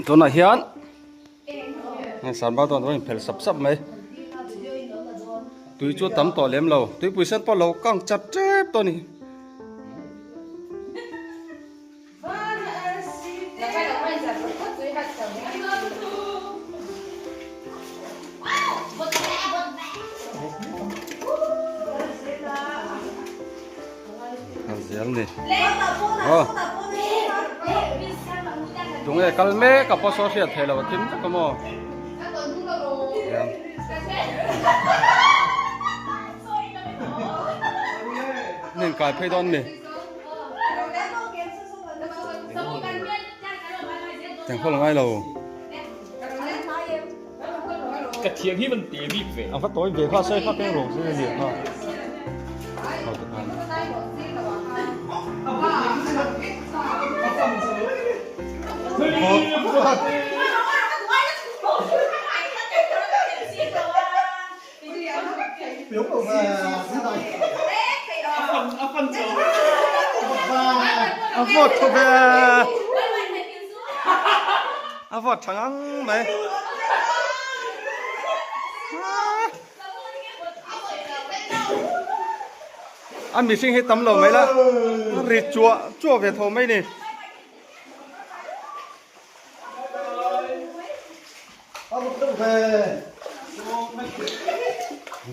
ໂຕນະຫຽນ ໃຫ້ສານບ່າວຕອນໄວ້ເຜັດສັບໆໄໝ. ຕຸ້ຍຈູດຕຳຕໍ່ເຫຼັມເຮົາ ຕຸ້ຍປຸຍເສັ້ນປອດເຮົາກາງຈັດເຈັບໂຕນີ້. ເອົາເສຍງນີ້ ໂອ້ ຈົງໄດ້ກັນແມ້ກັບປະຊອເຊຍດແທ້ລະວ່າ ຖິ້ມຈັກກະໝໍ້ ເໜັງກາຍໄພດອນນີ້ ແຕ່ງຄົນລະໄງລາວ. ກະຖຽງທີ່ມັນຕີບີບເວ ເອົາກະໂຕຍເວພາເຊີຍພາແປ້ງໂລງເຊີຍເລີຍພາ ເຂົ້າໄປທາງ ອາວອດເຂົ້າໄປ ອາວອດທາງໄໝ ອາມີສິ່ງເຮັດຕຳເຫຼົ່າໄໝລະ ຣີຈົວ ຈົວເວໂທໄໝນີ້.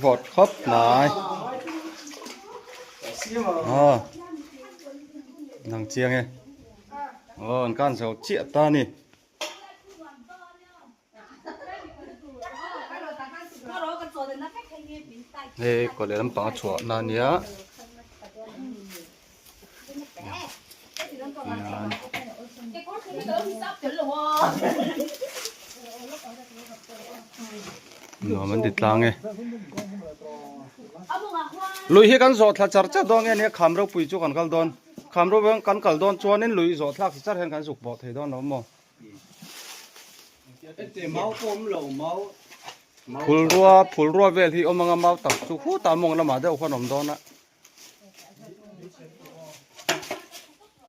ວອດຄອບນາຍ ອໍ ນັ່ງຈຽງເອ ໂອ້ ອັນການເຊົາເຈຍຕານີ້ ເອີ ກໍເລີຍນຳປາຊົ່ວນານເນຍ. ເນາະ ມັນຕິດຕາງເງ ລຸຍເຮັດກັນໂສດ ຖ້າຈາຣຈະດອງເອເນຍ ຄຳເຮົາປຸຍຈຸກັນກັນດອນ ຄຳເຮົາເບິ່ງກັນກັນດອນ ຈວນເນັ້ນລຸຍໂສດ ຖ້າຈາຣເຮັດກັນສຸກບໍ່ເທດອນເນາະໝໍ. ເຮັດແຕ່ເມົາ ໂກມເຫຼົ້າເມົາ ພຸລຣັວ ພຸລຣັວເວລທີ່ ໂອມັງອະເມົາ ຕັກສຸກ ຫູຕາມົງລະມາເດີ ໂອຄວນອມດອນນະ.